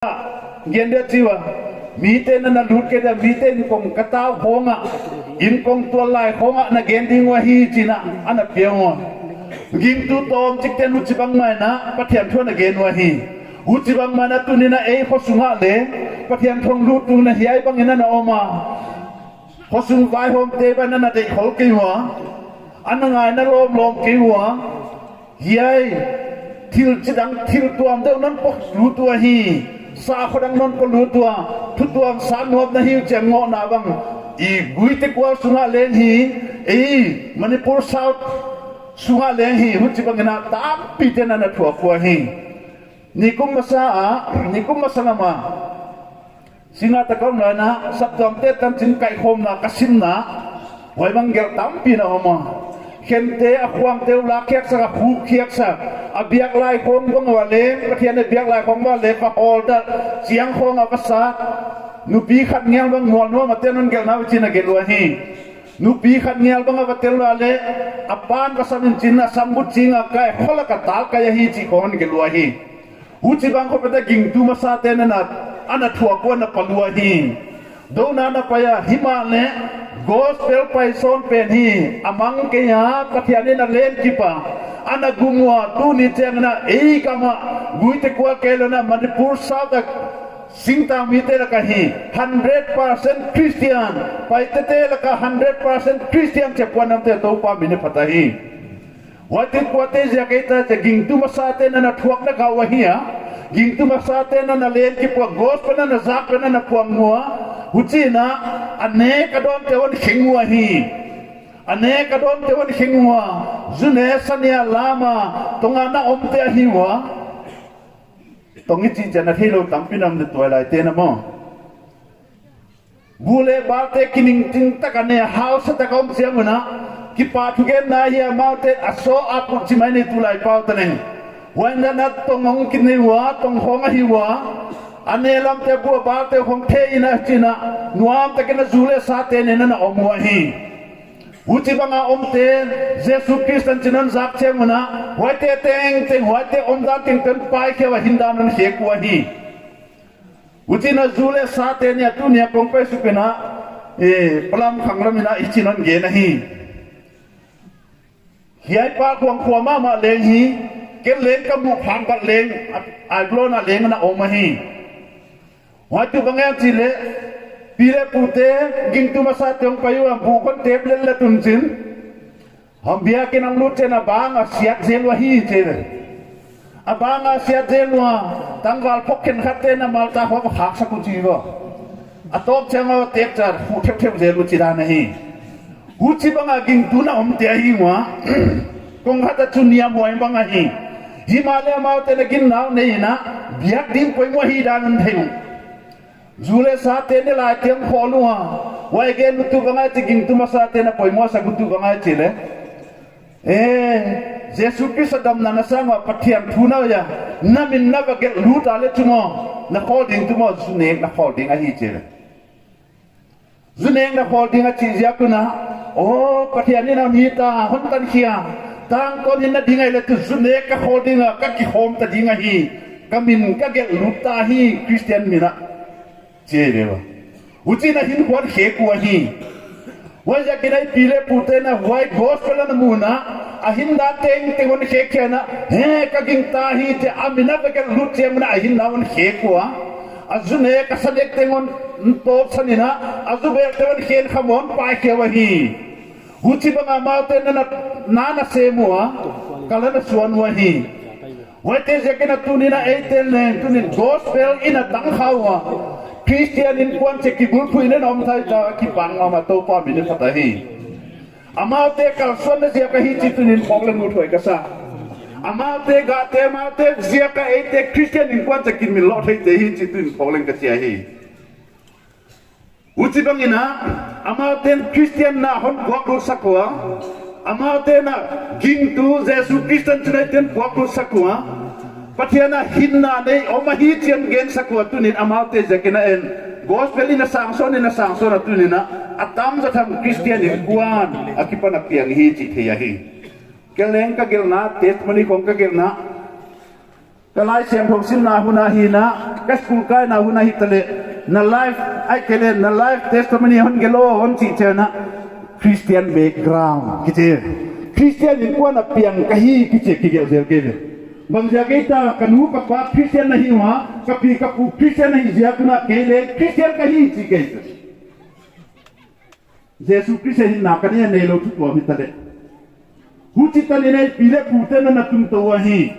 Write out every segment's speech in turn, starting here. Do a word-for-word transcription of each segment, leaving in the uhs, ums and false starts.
gen dia chi ua. Mite'n ana lut kei dia, mite'n kong ka tau khong ah, inn kong tual lai khong ah na gen ding uh ahi chi'n ana pia ua. Gingtu tawmchikte'n huchibang mai in Pathian thu ana gen uh ahi. Huchibang mai in tuni'n ei khosung ah leng Pathian thu hong luttu na hiai bang in ana om a. Khosung vaihawmte bang in ana deih khol kei ua. Ana ngaina lawmlawm kei ua. Hiai thil chidang thil tuam deuh non pok lut uh ahi. Sa khodang non pok lut uh. Thu tuam sa nuam na hi uh chi'n ngohna bang. I Guite kual sung ah leng hi. Ei Manipur South sung ah leng hi. Huchibang in tampite'n ana thuak uh ahi. Nikum masa ah, nikum masa ngam ah. Singngat a ka om lai in, saptuamte tanchin kaikhawmna ka simna, huai bang gelh tampi na om a. Khente a khuangte uh lakkhiaksak, a hukkhiaksak, a biaklai khong bang ua leng, Pathian a biaklai khong bang leng, va hawl dah, chiang khong a va sat. Nupi khat ngial bang mual nuam a te'n hon gelhna uh chi'n a gelh uh ahi. Nupi khat ngial bang a va tel ua leng, a pa'n va sam in chi'n a sam buk ching a kai, khol a ka tal kai ahi chih khong hon gelh uh ahi. Huchibang khop in gingtu masate'n ana, ana thuak ua ana pal uh ahi. Douna ana pai a, himahleh gospel pai sawn pen hi, a mang kei a, Pathian in a len kip a, ana gum ua, tuni chiang in ei gam ah, Guite kual kei lou in Manipur South a singtang mite lak ah hi, hundred percent Christian, Paite te lak ah hundred percent Christian chih puannamte Toupa min in phat ahi. Huaite kuate ziak ei ta chia gingtu masate'n ana thuak na kha uh ahi a. Gingtu masate'n ana len kip ua gospel ana zak pen ana puang ua. Huchi'n a nek a dawnte hon kheng uh ahi. A nek a dawnte hon kheng ua. Zu ne sa ne a lam a. Tonga na omte ahi ua. Tong i chih chiang a theilou tampi na om di tuailaite'n a maw. Bu leh balte kiningching tak a ne hausa tak a om chiang un a. Kipahthugenna hi amaute a sawt a put chi mai ni tulai pau ta leng. Huai in a tong hong kinei ua, tong khong ahi ua. A ne lamte bu a balte khong thei in a chi'n a. Nuam tak in a zu leh sate nen ana om ua hi. Huchibang a omte, Jesu Khrist tanchin hon zak chiang un a. Huaite tengteng, huaite omdan tengteng paikhia ua hindan hon khek ua hi. Huchi'n a zu leh sate nia tuni a kong pai suk in a, eh, Palamkhang lam in a hichi'n hon gen ahi. Hiai pa khuang khua mahmah leng hi, ken leng ka muh phang khat leng, a, a blon a leng ana om ahi. Huai tuh bang ahia chih leh, pi leh pute, gingtu masate hong pai ua bu kon tep lel leh tun chin. Hong biakin hong lut chiang a bang a siat zel ua hi chi leh. A bang a siat zel ua, tangval phok khenkhatte na malta hong khaksak uh chi ua. A tawp chiang a tek char, hu theutheu zel uh chi dan ahi. Huchibang a gingtu na omte ahi ua. Kong khat a chu niam huai bang ahi. Himahleh amaute'n a ginna uh nei in a, biak ding poimoh hi dan hon thei uh. Zu leh sate ne lai tiang khawl ua. Huai gen uh tuh bang ahia chi gingtu masate'n a poimoh sak uh tuh bang ahia chih leh. Eh, Jesu Khrist a damna na sang ua Pathian thu na hoih a. Na min na va gelh lut a leh chu maw. Na khawl ding tuh maw zu nek na khawl ding ahi chih leh. Zu nek na khawl ding a chih ziak un a. Oh, Pathian in a hon hita, hon tan khia. Tangtawn hinna ding ahi leh tuh zu nek ka khawl ding a, ka kikhawm ta ding ahi. Ka min ka gelh lut ta hi, Christian min a. Chi ve ua. Huchi'n a hinkhua hon khek ua hi. Huaiziakin ei pi leh pute'n a huai gospel ana mu un a. A hindan tengteng hon khek khia in a. He ka gingta hi chia a min a va gelh lut chiang un a hinna hon khek ua. A zu nek a sa nek teng hon tawpsan in a. A zu belte hon khen kham hon paikhia ua hi. Huchibang a amaute'n na, na, na sem ua. Kal ana suan ua hi. Huaite ziakin a tuni'n a eite'n leng, tuni'n gospel in a tang kha ua. Christian innkuan chih kibulphuh in a om thei ta kipahhuai mahmah Toupa min in phat ahi. Amaute kalsuanna ziak ahi chih tuni'n phawk leng uthuai ka sa. Amaute gahte, amaute ziak a eite Christian innkuan chih kinmil lou theite hi chih tuni'n phawk leng ka chi ahi. Huchibang in a, amaute'n Christian na hon puak lut sak ua, amaute'n a gingtu Jesu Khrist tanchin a eite'n puak lut sak ua, Pathian a hinna nei om ahi chi'n gen sak ua tuni'n amaute ziakin a en, gospel in a sangsawn in a sangsawn a tuni'n a, a tamzaw tham Christian innkuan a kipan a piang hi chih thei ahi. Kei leng ka gelhna, testimony khong ka gelhna. Ka Laisiangthou simna hun a hi na, ka school kaina hun a hi taleh, na life, ahihkeileh na life testimony hon gelh aw hon chih chiang a, Christian background kichi. Christian innkuan a piang ka hi kichi kigelh zel kei ve. Bangziak ahia, ka nu ka pa Christian na hi ua, ka pi ka pu Christian na hi ziak un a kei leng Christian ka hi chi kei. Jesu Khrist in na ka ne neilou thu tuam hi taleh. Huchi tan in ei pi leh pute na na tungtou ahi.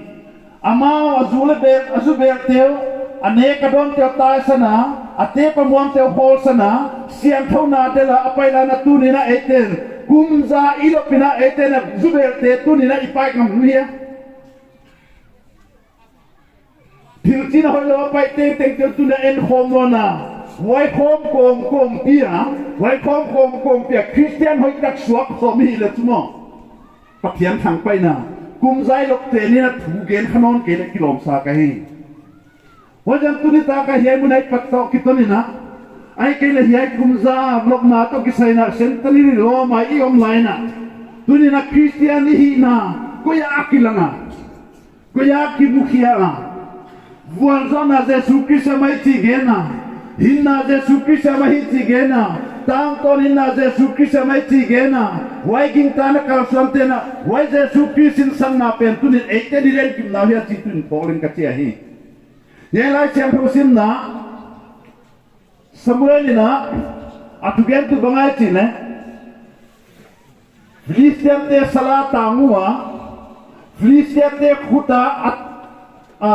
Amau a zu leh bel, a zu belte uh, a nek a dawnte uh taisan a, a tepa muangte uh hawlsan a, siangthouna delh a a pai lai in a tuni in a eiten, kum za i lop in a eiten a zu belte tuni in a i pai ngam uh hia. Thil chin hoihlou a pai tengteng te uh tuni in a en khawm nawn a. Huai khawm kawmkawm pi a, huai khawm kawmkawm pi a, Christian hoihtak suak sawm i hih leh chu maw, Pathian thangpaihna, kum za i lopte ni in a thu gen kha nawn kei leh kilawm sa ka hi. Huaiziakin tuni tak a hiai mun a i pat toh kiton in a, ahihkeileh hiai kum za lopna toh kisai in a centenary lawm a i om lai in a, tuni in a Christian i hihna koi a kilang a, koi a kimukhia a. Vualzawlna Jesu Khrist a mah i chi gen a, hinna Jesu Khrist a mah i chi gen a, tangtawn hinna Jesu Khrist a mah i chi gen a, huai gingta in a kalsuante'n a, huai Jesu Khrist sinsakna pen tuni in eite'n i leng kim nau hia chih tuni in phawk leng ka chi ahi. Hiai Laisiangthou simna, Samuel in a, a thugentu bang ahia chih leh, Philistiate sal a tang ua, Philistiate khut a, a, a,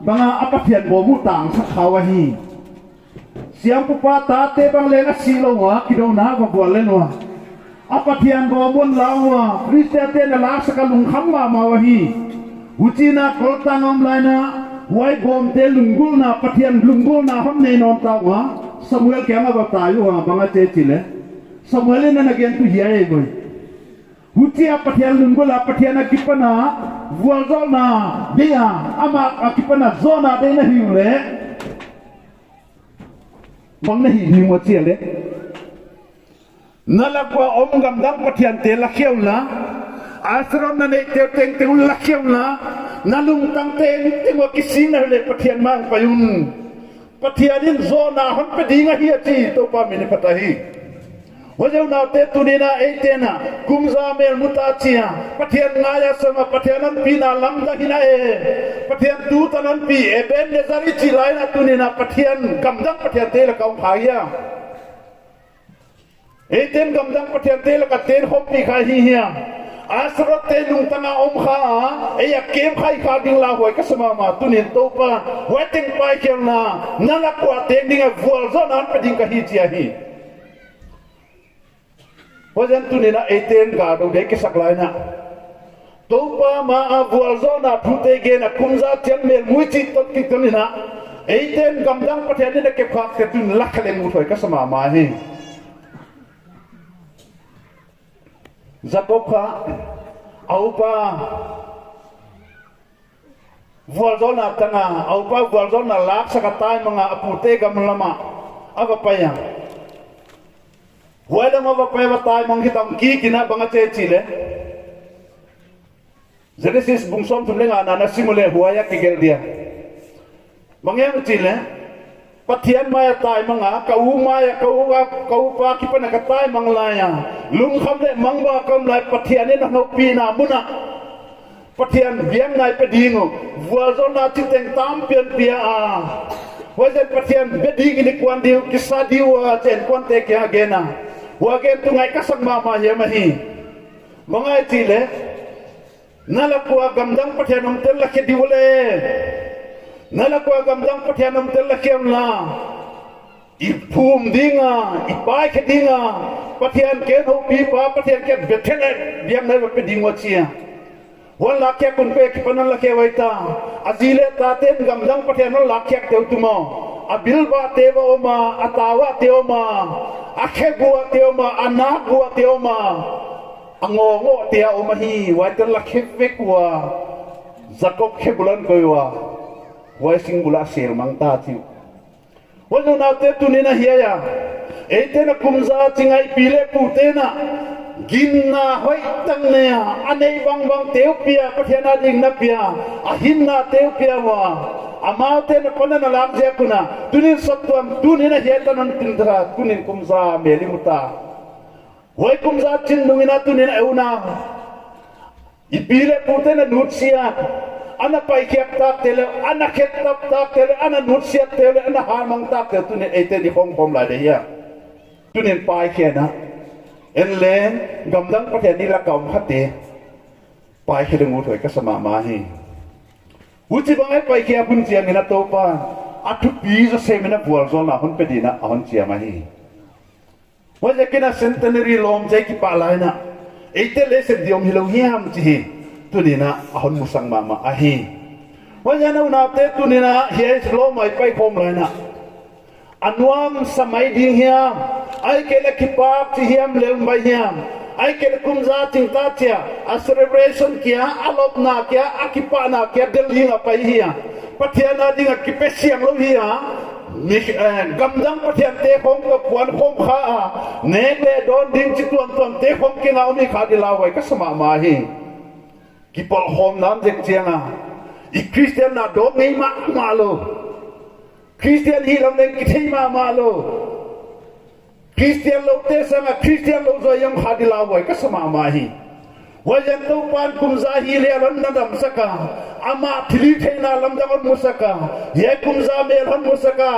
bang a, a pathian bawm uh tangsak kha ua hi. Siampupa tate bang leng a si lou ua, kidouna va bual lel ua. A pathian bawm uh a la ua, Philistiate'n a laksak a lungkham mahmah ua hi. Huchiin a koltang a om lai in a, huai bawmte lunggulhna, Pathian lunggulhna hon nei nawn ta ua, Samuel kiang a va tai ua, bang a chi chih leh, Samuel in a na gen tuh hiai ei voi. Huchia Pathian lunggulh a, Pathian a kipan a vualzawlna deih a, amah a kipan a zawhna deih na hih uleh, bang na hih ding ua chi a leh, na lak ua om gamdang pathiante lakhia unla, Asherah na neihte uh tengteng uh lakhia unla, na lungtang tengteng ua kisingna leh Pathian mah pai un. Pathian in zawhna hon pe ding ahi a chi Toupa min i phat ahi. Huaiziakin unaute, tuni in a eite'n a, kum za mel mu ta chia, Pathian ngai a sam a, Pathian hon pina lamdang hi na e. Pathian tutan hon pi, Ebenezer i chih lai in a tuni in a Pathian, gamdang pathiante lak a om kha hia. Eite'n gamdang pathiante lak a ten khawmpi kha hi hia. Asherahte lungtang a om kha a, ei a kem kha i kha ding lauhuai ka sa mahmah, tuni in Toupa, huai teng paikhialna, na lak ua teng ding a vualzawlna hon pe ding ka hi chi ahi. Huaiziakin tuni in a eite'n gah dou dek i sak lai in a, Toupa mah a vualzawlna thute gen a kum za chiang mel mu i chih toh kiton in a, eite'n gamdang Pathian in a kep khakte tuni in lak kha leng uthuai ka sa mahmah hi. Jakob kha, a upa vualzawlna tang a, a upa vualzawlna laksak a taimang a, a pute gam lam ah a va pai a. Huai lam a va pai a va taimang khit a hong kik in a bang a chi chih leh, Genesis bung sawmthum leh ngana na sim uleh huai a kigelh dia. Bang hiam chih leh, Pathian mai a taimang a, ka u mai a, ka u a, ka upa kipan a ka taimang lai a, lungkham leh mangbang a ka om lai, Pathian in a hon houpihna mun ah Pathian biakna i pe ding uh, vualzawlna chiteng tampi hon pia a. Huaiziakin Pathian be ding in i kuan ding uh, kisa ding uh a chi in kuante kiang a gen a. Huai gen tuh ngai ka sak mahmah hiam ahi. Bang ahia chih leh, na lak ua gamdang pathian omte lakhia ding uh leh, na lak ua gamdang pathian omte lakhia unla, i phum ding a, i paikhe ding a, Pathian ken houpipa, Pathian ken Bethel ah biakna i va pe ding uh a chi a. Huan lakkhiak un pe kipan hon lakkhe uh ahi ta. A zi leh tate'n gamdang pathian hon lakkhiakte uh tu maw, a bilbahte va om a, a tau ahte om a, a khebu ahte om a, a nakbu ahte om a, a ngawngawhte a om ahi. Huaite'n lakkhe vek ua, Jakob khebu lan koih ua, huai sing bul ah sel mang ta chi uh. Huan unaute, tuni'n a hiai a, eite'n a kum za ching a i pi leh pute'n a Ginna hoihtak nei a, a neih bangbang te uh pia, Pathian a ding na pia, a hinna te uh pia ua, amau te na pana na lak ziak un a, tuni'n saptuam, tuni'n a hiai tan hon tin ta, tuni'n kum za mel i mu ta. Huai kum za chin nung in a tuni'n a unau, i pi leh pu te na nutsiat, ana paikhiak tak te leh, ana khetap tak te leh, ana nutsiat te leh, ana hanmang tak te, tuni'n eite'n i khong pom lai de hia. Tuni'n paikhia na. En leng, gamdang Pathian ni lak a om kha te, paikhia ding uthuai ka sa mahmah hi. Huchibang a i paikhia hun chiang in a Toupa'n, a thupi zaw sem in a vualzawlna hon pe ding in a hon chiam ahi. Huaiziakin a centenary lawm chiang kipah lai in a, eite leh sep di om hilou hiam chih hi, tuni'n a hon musak mahmah ahi. Huaiziakin unaute, tuni'n a hiai lawm a i paikhawm lai in a, a nuamsa mai ding hiam, ahihkeileh kipak chih hiam leh um bai hiam, ahihkeileh kum za ching ta chia, a celebration kia, a lopna kia, a kipahna kia, delh ding a pai hia, Pathian a ding a kipe siang lou hia, mi, eh, gamdang pathian te khong toh puan khawm kha a, nek leh dawn ding chi tuamtuam te khong kiang a om hi kha di lauhuai ka sa mahmah hi. Kipawlkhawm nam zek chiang a, i Christian na dawng ngei mahmah lou. Christian hi lam leng kithei mahmah lou. Christian loute sang a Christian lou zaw i om kha di lauhuai ka sa mahmah hi. Huaiziakin Toupa'n kum za hi leh a hon na damsak a, amah thilhihtheihna lamdang hon musak a, hiai kum za mel hon musak a,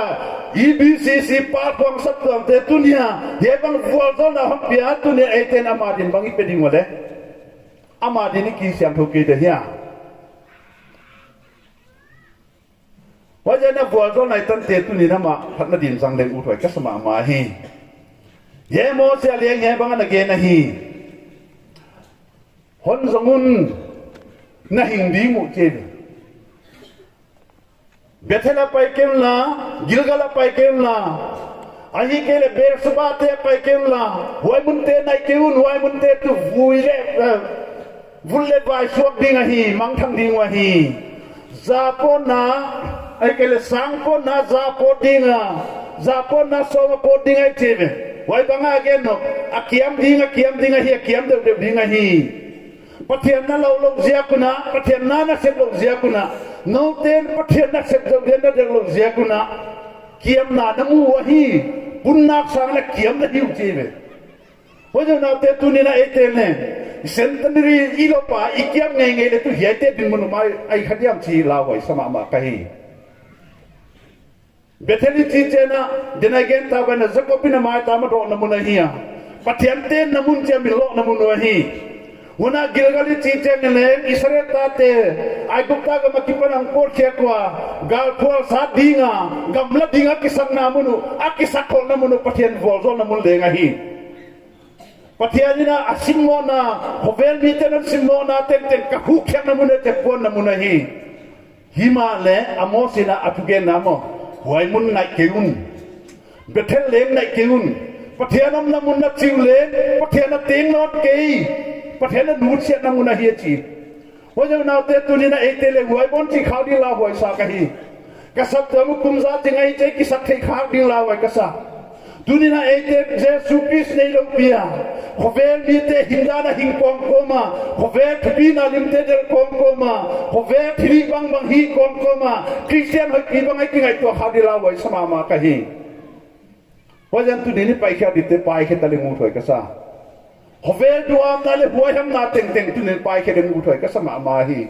E B C C pa khuang saptuam te tuni'n a, hiai bang vualzawlna hon pia tuni'n a, eite'n ama din bang i pe ding ua leh. Ama din i kisiangthou kei de hia. Huaiziakin a vualzawlna i tan te tuni'n amah phatna din zang leng uthuai ka sa mahmah hi. Hiai Mosi a lian hiai bang a na gen ahi. Hon zong un, na hing ding uh chi. Bethel a pai kei un la, Gilgal a pai kei un la, ahihkeileh Beersheba te a pai kei un la, huai mun te naih kei un, huai mun te tuh vui leh, eh, vul leh vai suak ding ahi, mangthang ding uh ahi. Za pawtna, ahihkeileh sang pawtna za pawt ding a, za pawtna sawm a pawt ding ahi chi ve. Huai bang a gen nop, a kiam ding, a kiam ding ahi, a kiam deuhdeuh ding ahi. Pathian na lou lou ziak un a, Pathian na na sep lou ziak un a, noute'n Pathian na sep zou dia na delh lou ziak un a, kiamna na mu uh ahi, punnak sang na kiam na hi uh chi ve. Huaiziakin unaute, tuni'n a eite leng, centenary i lop a, i kiam ngeingei leh tuh hiaite dinmun mai ahi kha diam chih lauhuai sa mahmah ka hi. Bethel i chih chiang a, den a gen ta bang in a Jakob in a maitam a dawhna mun ahi a. Pathian tenna mun chih a min lawhna mun uh ahi. Huan a Gilgal i chih chiang in leng Israel tate, Aigupta gam a kipan a hong pawtkhiak ua, galkhual sat ding a, gamla ding a kisakna mun uh, a kisakkholhna mun uh, Pathian vualzawlna mun leng ahi. Pathian in a a simmohna, khovel mite'n a simmohna tengteng ka hukkhiakna mun a chekuanna mun ahi. Himahleh Amos in a a thugenna maw, huai mun naih kei un. Bethel leng naih kei un. Pathian omna mun na chih uh leh, Pathian a teng nawn kei. Pathian a nutsiatna mun ahi a chi. Huaiziakin unaute, tuni'n a eite leng huai bang chih khak ding lauhuai sa ka hi. Ka saptuam uh kum za ching ahi chih kisak theih khak ding lauhuai ka sa. Tuni'n a eite Jesu Khrist neilou pi a, khovel mite hindan a hing kawmkawm a, khovel thupina limte delh kawmkawm a, khovel thilhih bangbang hih kawmkawm a, Christian hoihpi bang a i kingaihtuah khak ding lauhuai sa mahmah ka hi. Huaiziakin tuni'n i paikhe dingte paikhe ta leng uthuai ka sa. Khovel duamna leh huaihamna tengteng tuni'n paikhe ding uthuai ka sa mahmah hi.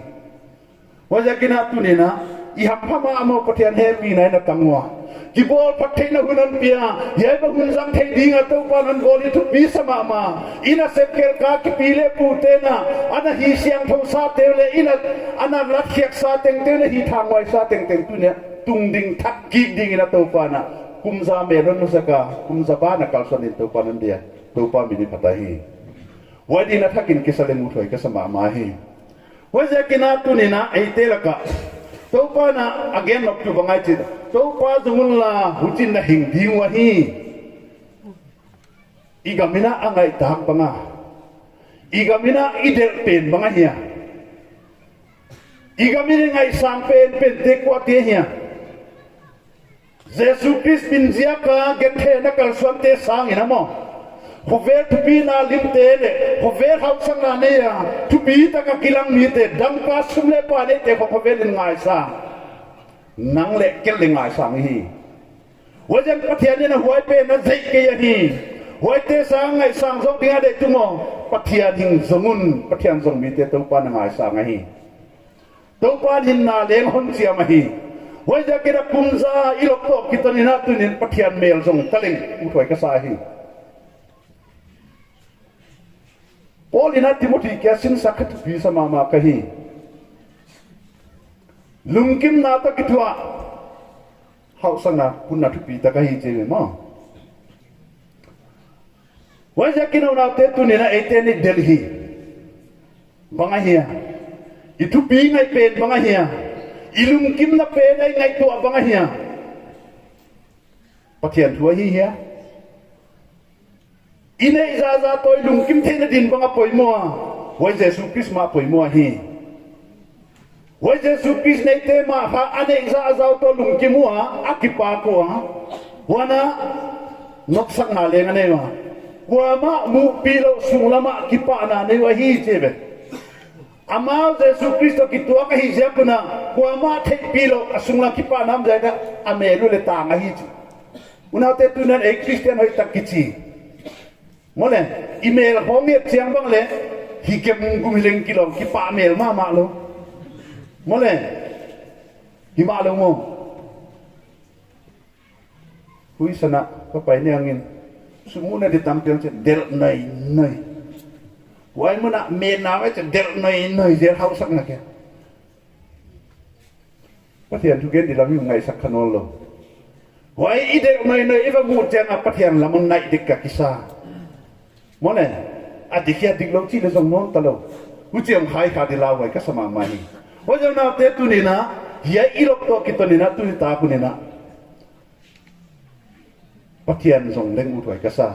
Huaiziakin a tuni'n a, i hampha mahmah Pathian hehpihna in a tang ua, kibawl phat theihna hun hon pia, hiai bang hun zang thei ding a Toupa'n hon bawl hi thupi sa mahmah. I nasep khelh ka kipi leh pute'n a, ana hihsiangthou sate uh leh, i na, ana latkhiak sa tengteng leh, hihthanghuai sa tengteng tuni'n a tungding thak kik ding in a Toupa'n a kum za mel hon musak a, kum za ban a kalsuan in Toupa'n hon dia, Toupa min in phat ahi. Huai din a thak in kisa leng uthuai ka sa mahmah hi. Huaiziakin a tuni'n a eite lak a, Toupa'n a a gen nop tuh bang ahi chih, Toupa zong un la, huchiin na hing ding uh ahi. I gam in a a ngaihtak bang a, i gam in a i delh pen bang ahia, i gam in i ngaihsang penpente kuate hia? Jesu Khrist min ziak a genthei a na kalsuante sang in a maw, Khovel thupina limte leh khovel hausakna nei a thupi taka kilang mite, dangka sum leh pai neite khong khovel in ngaisang, nang leh kei leh ngaisang hi. Huaiziakin Pathian in a huai pen a zeih kei ahi. Huaite sang ngaisang zong ding a deih tung aw. Pathian hing zong un, Pathian zong mite Toupa'n a ngaisang ahi. Toupa'n hinna leng hon chiam ahi. Huaiziakin a kum za i lop toh kiton in a tuni'n Pathian mel zong ta leng uthuai ka sa hi. Paul in a Timothy kiang a sinsak khat thupi sa mahmah ka hi. Lungkimna toh kituak hausakna punna thupi tak ahi chi maw. Huaiziakin unaute, tuni'n a eite i delh hi bang ahia? I thupi ngaih pen bang ahia? I lungkimna pen i ngaihtuah bang ahia? Pathian thu ahi hia? I neih zahzah toh i lungkim theihna din bang a poimoh a? Huai Jesu Khrist mah poimoh ahi. Huai Jesu Khrist neite mah kha a neih zahzah uh toh lungkim ua, a kipak ua. Huan a nopsakna leng a nei ua. Kuamah muhpih louh sunglam ah kipahna nei uh ahi chi ve. Amau Jesu Khrist toh kituak ahih ziak un a, kuamah theihpih louh a sunglam kipahna om ziak a, a mel uh leh tang ahi chi. Unaute, tuni'n ei Christian hoihtak kichi maw leh, i mel khong et chiang bang leh hi kem gum hi leng kilawm, kipah mel mahmah lou. Maw leh, hi mah lou maw. Huai san a ka pai ni angin, sum muhna di tampi ang chi delh nainai. Huai mun a metna mai chi delh nainai, delh hausakna kia. Pathian thugen di lam i ngaihsak kha nawnlou. Huai i delh nainai i va muh chiang a Pathian lam a nai dik ka kisa. Maw leh, a dik hia dik lou chih leh zong nawn ta lou. Huchi a khai kha di lau huai ka sa mahmah hi. Huaiziakin unaute, tuni'n a, hiai i lop toh kiton in a, tuni tak un in a, Pathian zong leng uthuai ka sa.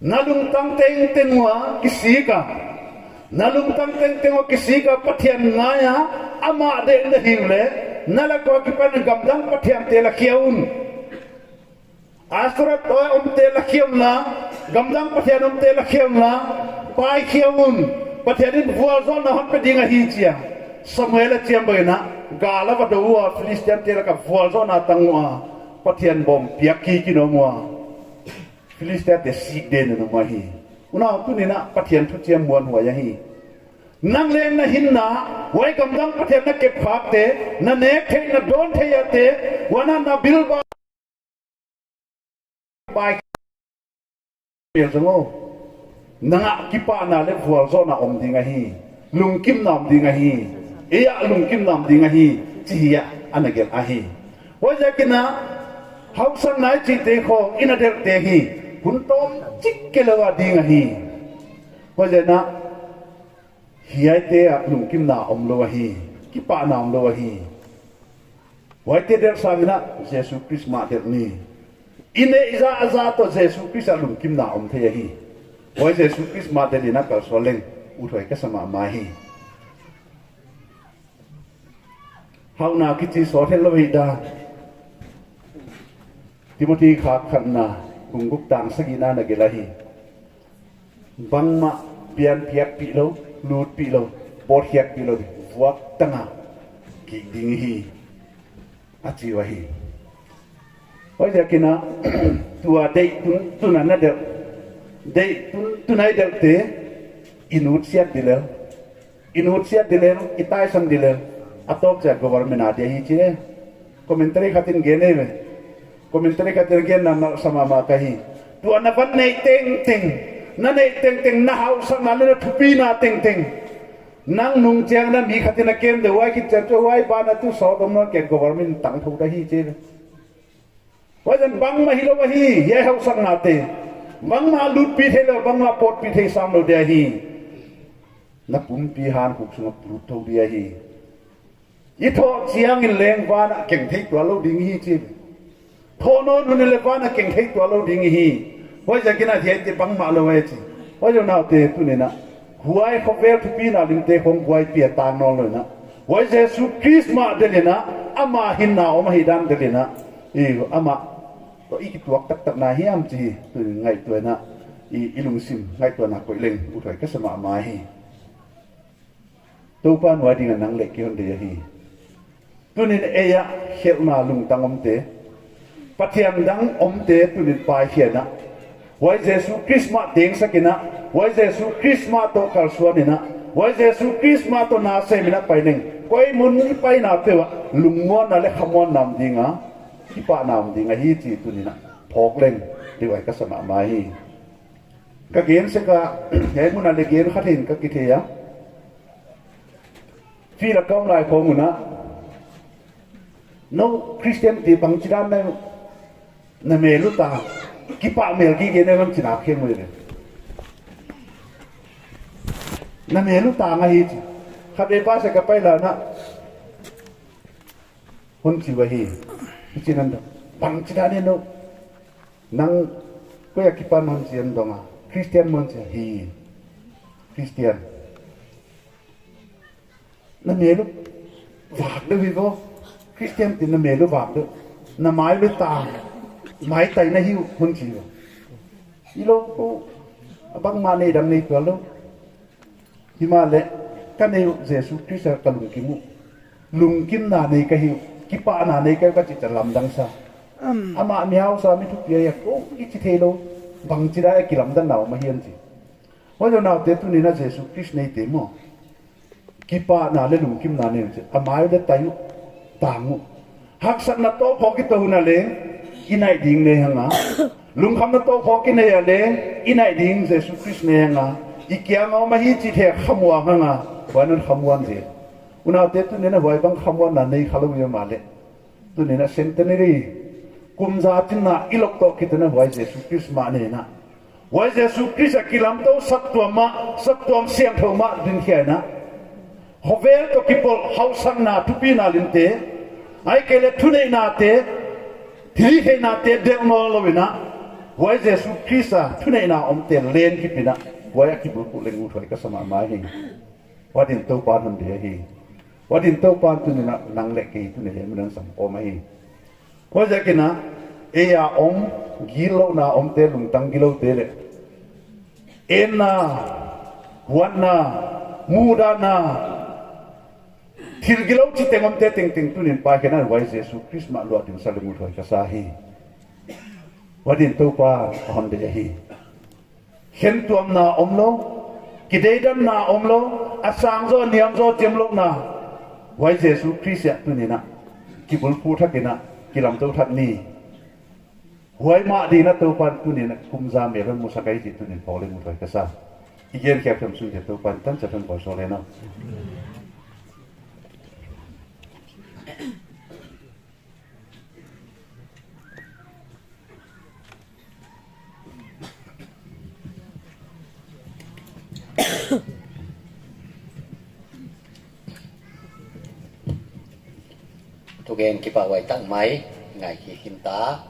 Na lungtang tengteng ua kisik a, na lungtang tengteng ua kisik a Pathian ngai a, amah delh na hi uleh, na lak ua kipan gamdang pathiante la khia un. Astoret toh omte la khia unla, gamdang pathian omte la khia unla, pai khia un. Pathian in vualzawlna hon pe ding ahi chi a. Samuel a chiam bang in a, gal a va dou ua, Philistiate lak a vualzawlna tang ua, Pathian bawm piak kik in om ua, Philistiate sik den in om ahi. Unau, tuni'n a Pathian thuchiam muanhuai ahi. Nang leng na hinna, huai gamdang pathian na kep khakte, na nek theih, na dawn theih ate, huan a na bil ba bai mel zong aw. Nang a kipahna leh vualzawlna om ding ahi. Lungkimna om ding ahi. Ei a lungkimna om ding ahi. Chih a ana gelh ahi. Huaiziakin a, hausakna i chihte khong i na delhte hi hun tawmchik kei lou a ding ahi. Huaiziakin a, hiaite ah lungkimna omlou ahi, kipahna omlou ahi. Huaite delh sangin a Jesu Khrist mah delh ni. I neih zahzah toh Jesu Khrist ah lungkimna om thei ahi. Huai Jesu Khrist mah delh in a kalsuan leng uthuai ka sa mahmah hi. Hauhna kichi sawt hetlou hi dan. Timothy khat khatna, bung guk tang sagihna ah na gelh ahi. Bangmah pianpiakpih lou, lutpih lou, pawtkhiakpih lou, vuak tang a kik ding hi, a chi uh ahi. Huaiziakin a, tua deih tuntun a na delh, deih tuntun a i delhte, i nutsiat di lel. I nutsiat di lel, i taisan di lel. A tawp chiah government a dia hi chi e. Commentary khat in gen ei ve. Commentary khat in gen na nalh sa mahmah ka hi. Tua na van neih tengteng, na neih tengteng, na hausakna leh na thupina tengteng, nang nung chiang na mi khat in a kem de, huai khit chiang chu huai ban a tu sawt om nawn kei, government tang thou ta hi chi e. Huaiziakin bangmah hilou ahi, hiai hausaknate. Bangmah lutpih theilou, bangmah pawtpih thei samlou dia hi. Na pumpi hankhuk sung a lut thou dia hi. I thoh chiangin leng van a keng thei tuanlou ding hi chi. Thoh nawn hun in leng van a keng thei tuanlou ding hi. Huaiziakin a hiaite bangmah lou e chi. Huaiziakin unaute, tuni'n a, huai khovel thupina limte khong buaipih a tang nawnlou in a, huai Jesu Khrist mah delh in a, ama hinna om ahihdan delh in a, i, amah toh i kituak taktak na hiam chih tunin ngaihtuahna, i, i lungsim ngaihtuahna koih leng uthuai ka sa mahmah hi. Toupa'n huai dingin nang leh kei hon deih ahi. Tunin ei ah khelhna lungtang omte, Pathian dang omte tunin paikhia in, huai Jesu Khrist mah tengsak in, huai Jesu Khrist mah toh kalsuan in, huai Jesu Khrist mah toh na sem in pai leng, koi mun i paina peuh ah lungmuanna leh khamuanna om ding a, kipahna om ding ahi chih tunin phawk leng deih huai ka sa mahmah hi. Ka gen sek a, hiai mun ah leh gen kha thei in ka kithei a. Field a ka om lai khawng un, nou Christian te bangchidan na, na mel uh tang, kipah mel gige na hon chi na khe mui le. Na mel uh tang ahi chi. Khatvei pa sek a pai lai in hon chi uhi. Hichi'n hon dong. Bangchidan e nou, nang koi akipan hon chi, hon dong a. Christian hon chi hi. Christian. Na mel uh vak deuh hi vo. Christian te na mel uh vak deuh. Na mai leh tang, maitai na hi uh hon chi vo. Hilou kou, a bangmah nei dang nei tuan lou. Himahleh, ka nei uh Jesu Khrist ah ka lungkim uh. Lungkimna nei ka hi uh, kipahna nei ka hi uh ka chih lamdang sa. Amah mi hausa mi thupi ahi a, kou i chi theilou. Bangchidan a kilamdanna om ahi a chi. Huai unaute tunin Jesu Khrist neite maw, kipahna leh lungkimna nei un chi. A mai uh leh tai uh, tang uh. Haksatna tawpkhawk i tou un leng, i naih ding nei hang a. Lungkhamna tawpkhawk i nei a leng, i naih ding Jesu Khrist nei hang a. I kiang a om ahi chih theih khamuan hang a. Huai in hon khamuan zel. Unaute tunin huai bang khamuanna nei khalou i om a leh, tunin centenary, kum za chinna i lawp toh kiton a huai Jesu Khrist mah nei in, huai Jesu Khrist a kilamtou saptuam mah, saptuam siangthou mah dingkhia in, khovel toh kipawl hausakna thupina limte, ahihkeileh thuneihnate, thilhihtheihnate delh nawnlou in, huai Jesu Khrist a thuneihna omte len kip in, huai a kibulphuh leng uthuai ka sa mahmah hi. Huai dingin Toupa'n hon deih ahi. Huai dingin Toupa'n tunin nang leh kei tunin hiai mun ah hon sam kawm ahi. Huaiziakin, ei a om, gillouhna omte, lungtang giloute leh, enna, huatna, muhdahna, thil gilou chiteng omte tengteng tunin paikhia in huai Jesu Khrist mah luah ding sa leng uthuai ka sa hi. Huai dingin Toupa'n hon deih ahi. Khentuamna omlou, kideidanna omlou, a sang zaw niam zaw chiamlouhna, huai Jesu Khrist ah tunin kibulphuh thak in, kilamtou thak ni. Huai mah dingin Toupa'n tunin kum za mel hon musak ahi chih tunin phawk leng uthuai ka sa. I gen khiak tham sun te Toupa'n tanchat hon vualzawl hen aw. Thugen kipahhuai tak mai, ngaikhe khinta,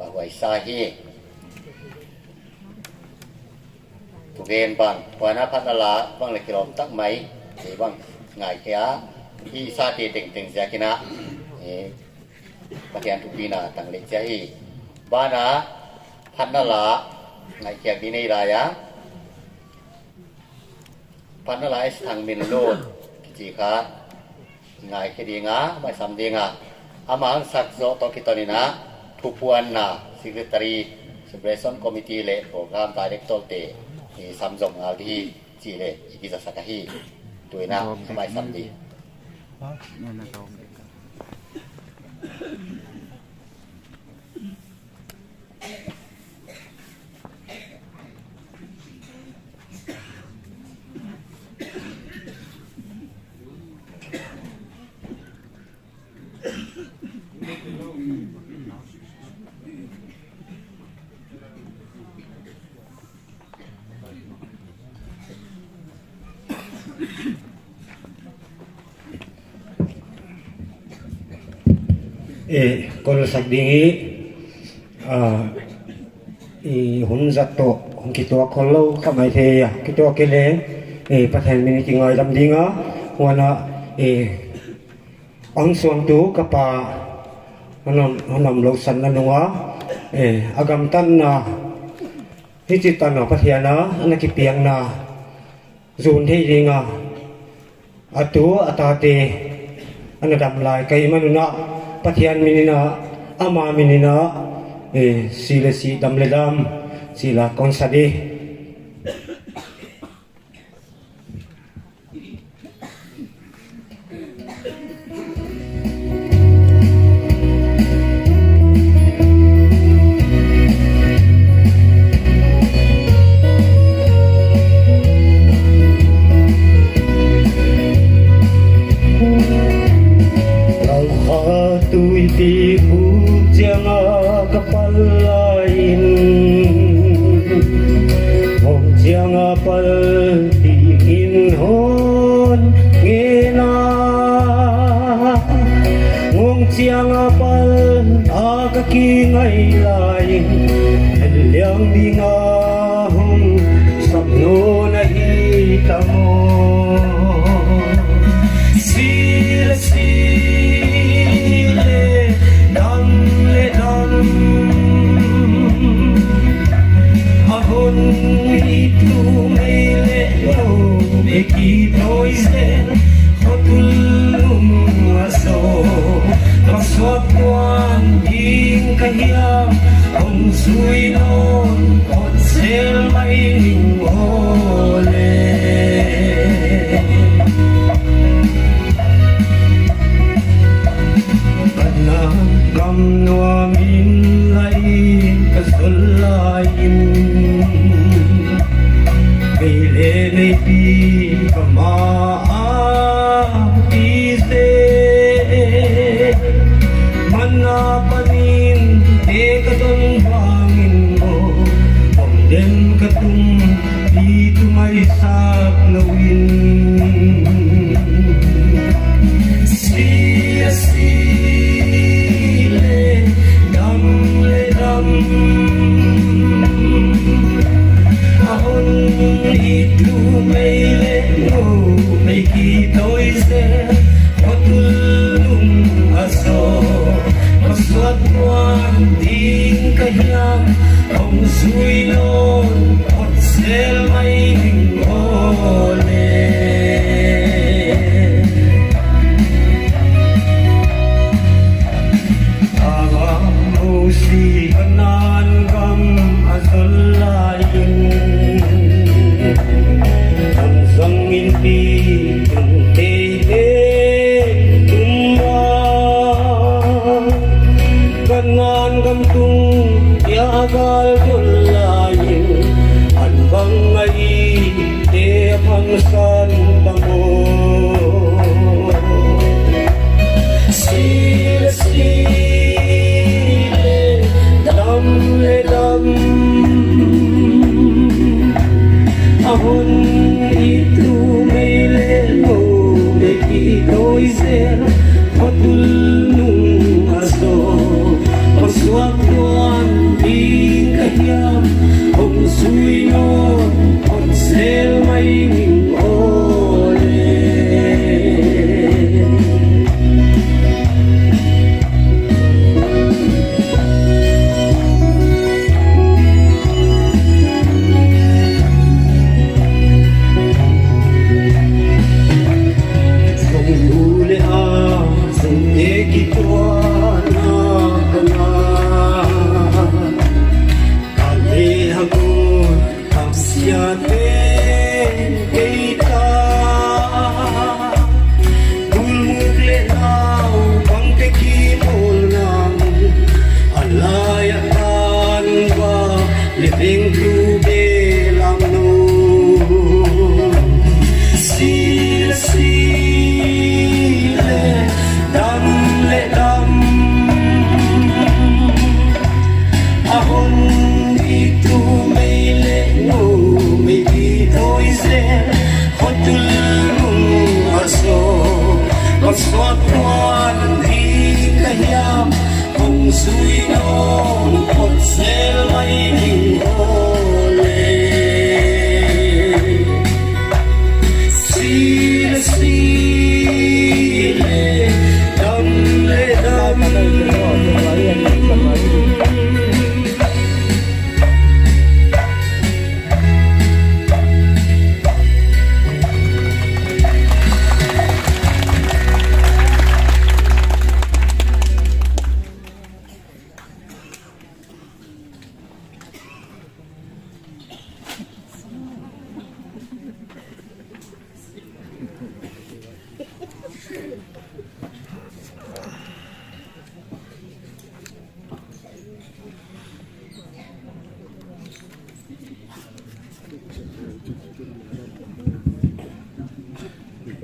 pahhuai sa hi. Thugen bang, huan a phatna la bang leh kilawm tak mai, kei bang ngaikhe a, i sate tengteng ziakin, eh, Pathian thupina tang leh chia hi. Banah, phatna la, ngaikhiak di nei lai a. Phatna la S Thangminlun, kichi kha, ngaikhe ding a, mai sam ding a. Amah hon sak zoh toh kiton in, thupuanna, secretary, celebration committee leh program director te, i sam zom ngal di hi, chih leh, i kizasak ahi. Tuin, mai sam di. Eh, kol sak ding hi, ah, i hun zat toh, hong kituak khollou kha maithei a, kituak kei leng, eh, Pathian min i kingaidam ding a, huan a, eh, hong suangtu ka pa, hon om, hon om lou san na nung a, Eh, a gamtatna, hichi tan a Pathian a, ana kipiakna, zun thei ding a, a tu a tate, ana dam lai ka hih man un a, Pathian min in a, ama min in a, eh, si le si, dam le dam, si la kon sa di. Lau kha tui ti khuk chiang a ka pal lai in, hong chiang a pal ti in hon ngen a, hong chiang a pal a ka kingai lai in, liang ding a hong sap nawn ahi ta maw. Si le si le, dam le dam, a hon it lum ei le lou, ei kitawi zel, khotul lum a zaw, ka suak tuan ding ka hiam, hong zui nawn phot zel mai ning aw le. Kanan gam nuam in lai ka zol lai in, mei le meipi ka ma a ti zel, man apan in te ka don vang in maw, om den ka tung, i tu mai sak lou in. Si a si le, dam le dam, a hon it lum ei le lou, ei kitawi zel, khotul lum a zaw, ka suak tuan ding ka hiam, hong zui nawn phot zel mai ning aw le. Abraham Mosi Kanan gam a zol lai in, an zang in pi tung teitei tum a, Kanan gam tung dia gal zol lai in, an bang ngai te a phamsan ta maw. Si le si le, dam le dam, a hon it lum ei le lou, ei kitawi zel, khotul lum a zaw, ka suak tuan ding ka hiam, hong zui nawn phot zel mai ning aw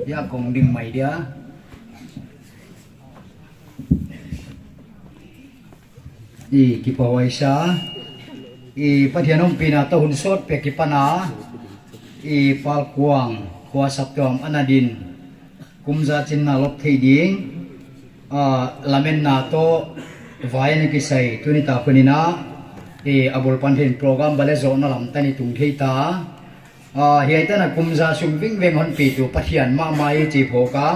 Hia kong ding mai dia. I kipahuai sa. I Pathian ompihna toh hun sawt pek i pan a, i Palkuang khua saptuam ana din kum za chin na lop thei ding, ah, lametna toh vai ana kisai tuni tak hun in a, i a bul pan hin program bel zohna lam tan i tung thei ta. Ah, hiai tan a kum za sung vingveng hon pitu Pathian mahmah hi chih phawk a,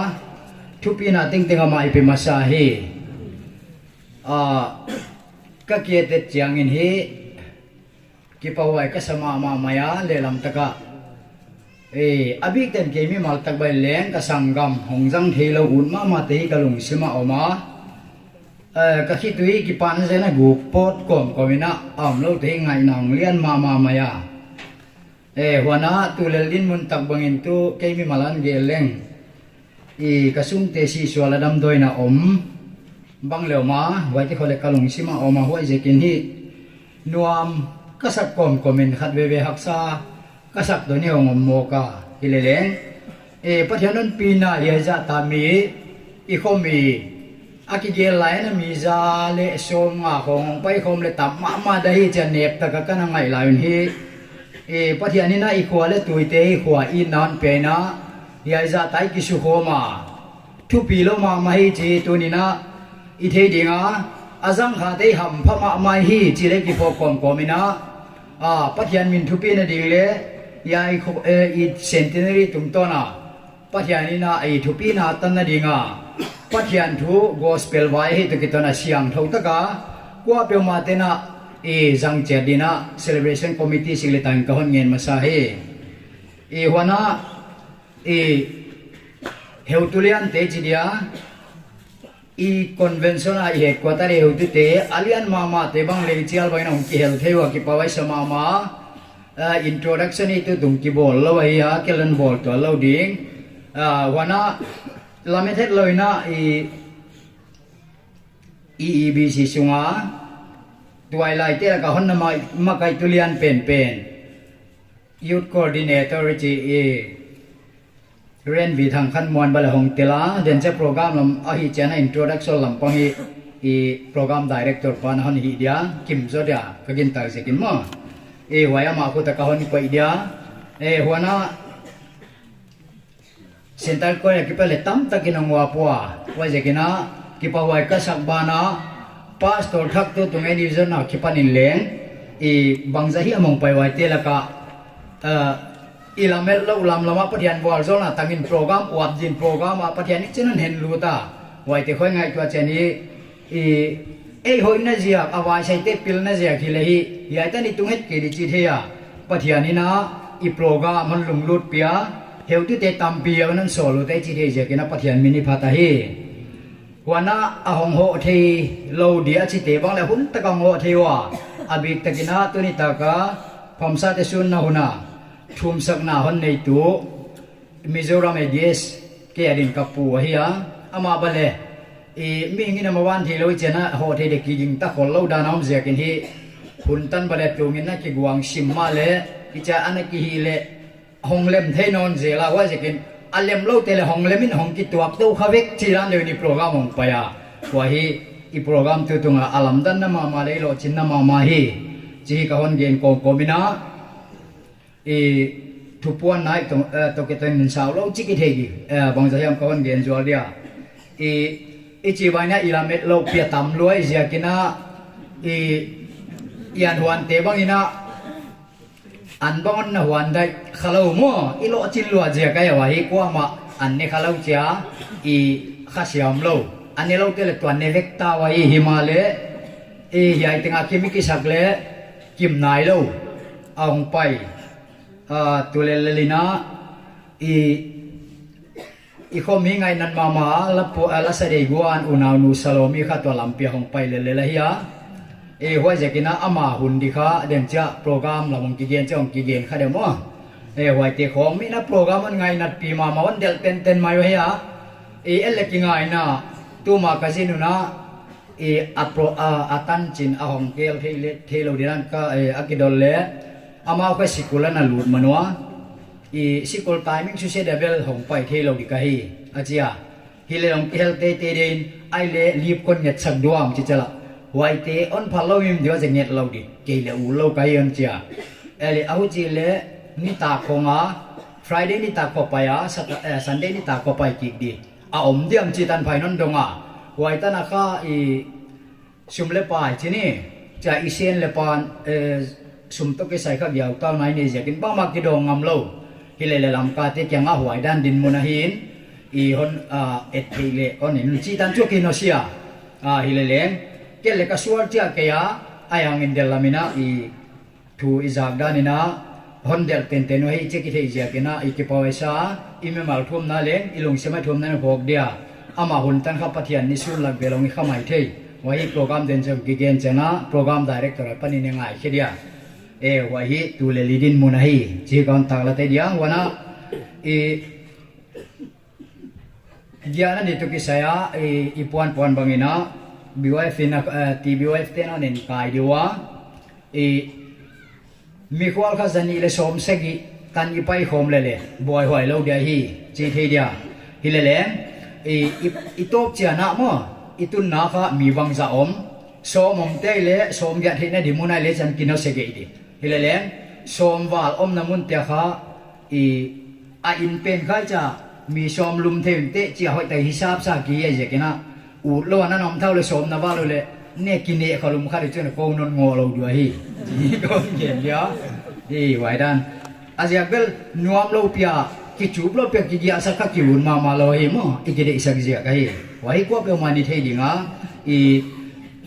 thupina tengteng amah i pe masa hi. Ah, ka kiet chiangin hi kipahuai ka sa mahmah mai a, lehlam tak a. Eh, a bikten kei mimal tak bang leng ka sanggam hong zang theilou ut mahmah te hi ka lungsim ah om a. Eh, ka khitui kipahna zen a guk pawt kawmkawm in a omlou te hi ngaihna hong lian mahmah mai a. Eh, huan a tu lel dinmun tak bangin tu kei mimal a hon gen leng, i ka sungte sihsual a damdawi in a om bang leh om a, huaite khawng leh ka lungsim ah om a, huaiziakin hi nuam ka sak kawmkawm in khat veve haksa ka sak deuh in hong om mawk a, hileleng, eh, Pathian ompihna hiai zah ta mi i khomi a kigel lai in a mi za leh sawmnga khawng hong pai khawm leh tam mahmah dia hi chia nep tak a ka na ngaih lai un hi. Eh, Pathian in a i khua leh tuite i khua i nawn pen a, hiai zah ta i kisukhawm a, thupi lou mahmah hi chih tuni in a i thei ding a, a zang khate hampha mahmah hi chih leh kiphawk kawmkawm in a, ah, Pathian min thupina ding leh, hiai khu-, eh, i centenary tungtawn a Pathian in a i thupina tanna ding a, Pathian thu gospel vai hi toh kitawn a siangthou tak a, kuapeuhmah te'n a i zang chiat ding a celebration committee sik leh tan ka hon ngen masa hi. I huan a, i heutu liante chi dia, i convention a i headquarter i heutute, a lian mahmah te bang leng chial bang in hong kihel thei ua, kipahuai sa mahmah. Ah, introduction hi tutung kibawl lou ahi a, kei leng bawl tuan lou ding. Ah, huan a, lamet het lou in a i, i E B C sung a tuailaite lak a hon na ma-, makaihtu lian penpen, youth coordinator chi i Renvi Thangkhanmuan bel hong tel a, den chia program lam ahih chiang a introduction lam pang hi, i program director pa'n a hon hih dia, kim zaw dia, ka gintak ziakin maw. I huai amah khut a ka hon koih dia. Eh, huan a Central Choir a kipan leh tamtak in hong uap ua, huaiziakin a kipahuai ka sak ban a, Pastor thak tutung ei ni zon a kipan in leng, i bangzah hiam hong pai uaite lak a, eh, i lamet lou lamlam a Pathian vualzawlna tang in program uap din program a Pathian i chin hon henlut a, huaite khawng ngaihtuah chiang in, i ei hoihna ziak, a vaisaite pilna ziak hileh hi, hiai tan i tung het kei di chi thei a, Pathian in a i program hon lunglut pia, heutute tampi a hon sawl ut ei chi thei ziakin a Pathian min i phat ahi. Huan a, a hong hoh theilou dia chite bang leh hun tak a hong hoh thei ua, a biktak in a tuni tak a Phamsate sunna hun a thumsakna hon neitu Mizoram A D S kei adin ka pu ahi a, amah bel, i mihing in a mawan theilou i chiang a hoh thei dek kiging ta khollou dan a om ziakin hi, hun tan bel tung in a kiguang sim mahleh, i chia ana kihih leh, hong lem thei nawn zel a, huaiziakin a lemloute leh hong lem in hong kituak tou kha vek chi dan deuh in i program hong pai a. Huai hi i program tutung a a lamdanna mahmah leh i lohchinna mahmah hi, chih ka hon gen kawmkawm in a, i thupuan nai tong, eh, toh kitawn in sau lou chik i thei di, eh, bangzah hiam ka hon gen zual dia. I, i chih bang in a i lamet lou pia tam lua i ziakin a, i, i anhuante bang in a, an bang hon na huan daih khalou maw, i lohchin luat ziak ahi ua hi, kuamah an ne khalou chia, i kha siam lou. An neloute leh tuan ne vek ta ua hi, himahleh, i hiai teng a kim i kisak leh, kim nailou a hong pai. Ah, tu lel lel in a, i i khomi ngaihna mahmah, la pu-, ah, la sadei guan, unaunu Salomi kha tua lampi a hong pai lellel ahi a. I huaiziakin a ama hun di kha, den chia program lam hong kigen chia hong kigen kha di maw. I huaite khawng mi in a program hon ngainatpih mahmah hon delh tenten mai uh ahi a. I et leh kingaihna, tuma ka zin un a, i a pro-, a, a tanchin a hong kel thei leh, theilou din a ka, i a kidol leh, amau kha sikul ana lut man ua. I school timing susia dia bel hong pai theilou di ka hi, a chi a. Hileleng kihel teitei ding in, ahihleh leave kon ngetsak diam chi chiang a, huaite hon phal lou mim diam a, nget lou di, kei leh ut lou ka hi, hon chi a. Ahihleh a huchi leh nitak khong a, Friday nitak khong pai a, Sat-, eh, Sunday nitak khong pai kik di a om diam chi tan phain hon dong a. Huai tan a kha i sum leh pai chi ni, chia i sen leh pan, eh, sum toh kisai kha giau tau nai nei ziakin bangmah kidong ngam lou. Hileleh Lamkate kiang a huai dan dinmun ahi in, i hon, ah, et theih leh hon en chi tan chu ki no sia. Ah, hileleng, kei leh ka sual chia kei a, a yang in del lam in a i thu i zak dan in a, hon delh tenten uh hi chih kithei ziakin a, i kipau e sa, i mimal thumna leng, i lungsim a thumna na phawk dia. Amah hun tan kha Pathian ni sun lak bel hong i khamai thei. Huai hi program den zong kigen chiang a, program director apan i ngaikhe dia. Eh, huai hi tu leh li dinmun ahi, chih kon taklat te dia, huan a, i Giahna ni toh kisai a, i, i puanpuan bang in a, B Y F in a, eh, T B Y F te'n a nen kai di ua. I, mikhual kha zanih leh sawmsagih tan i pai khawm leh leh, buaihuai lou dia hi, chi thei dia. Hileleng, i, i, i tawp chiang a maw, i tunna kha mi bangzah om, sawm om te leh, sawmgiat theihna di mun a leh chan ki no se gei di. Hileleng, sawm val omna mun te kha, i, a in pen khai chia, mi sawm lum thei un te chia hoih ta hisap sa ki hi ziakin a. Ut lou a na om thou leh sawm na val lou leh, ne ki ne kha lum kha di chun ko non ngo lou di ua hi. Kon gen dia. I, huai dan. A ziak bel nuam lou pia, kichup lou pia kigiahsak kha ki ut mahmah lou hi maw, i kideihsak ziak ahi. Huai hi kuapeuhmah in i thei ding a, i,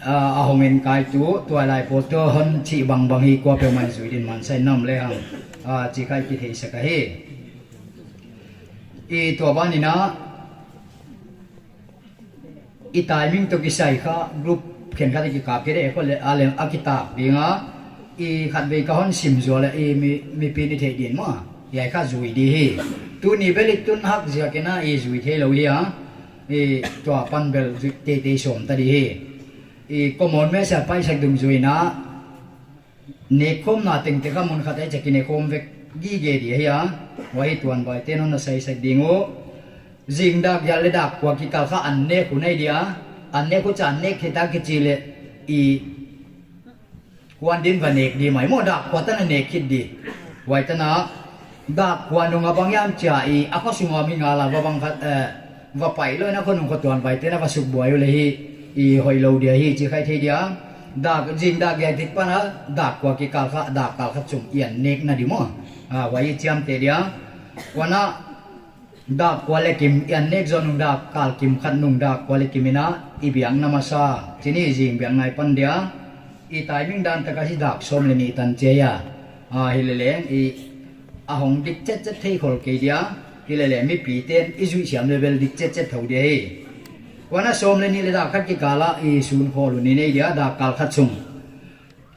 ah, a hong en kai tu, tuailai pawl toh hon chih bangbang hi kuapeuhmah in zui din man sai nam leh hang. Ah, chih kha i kitheisak ahi. I tua ban in a, i timing toh kisai kha group khenkhat a kikap kei de, ko leh a leng a kitak ding a, i khatvei ka hon sim zual a, i mi, mipi'n i theih din maw. Hiai kha zui di hi. Tuni bel i tun hak ziakin a i zui theilou hi a. I tua pan bel zui teitei sawm ta di hi. I common mess a paisak dungzui in a, nekkhawmna tengte kha mun khat a i chia kinekhawm vek gige di ahi a. Huai hi tuanbai te'n hon na saisak ding uh. Zing dak giat leh dak kua kikal kha an nek uh nei dia. An nek uh chia an nek khit a kichi leh i kuan din va nek di mai maw, dak kua tan a nek khit di. Huai tan a, dak kua nung a bang hiam chia i, a khosung a mi nga la va bang khat, eh, va pai lou in a khonung kho tuanbai te'n a va suk buai uleh hi, i hoihlou dia hi chih kha i thei dia. Dak, zing dak giat dik pan a, dak kua kikal kha, dak kal khat sung i an nekna di maw. Ah, huai i chiamteh dia. Huan a, dak kua leh kim i an nek zou nung dak kal kim khat nung dak kua leh kim in a i biakna masa. Chih ni zing biakna i pan dia. I timing dan tak a hi dak sawm leh nih tan chia. Ah, hileleng i a hong dik chetchet thei khol kei dia. Hileleng mipite'n i zuih siam leh bel dik chetchet thou dia hi. Huan a sawm leh nih leh dak khat kikal a i sun khol uh ni nei dia dak kal khat sung.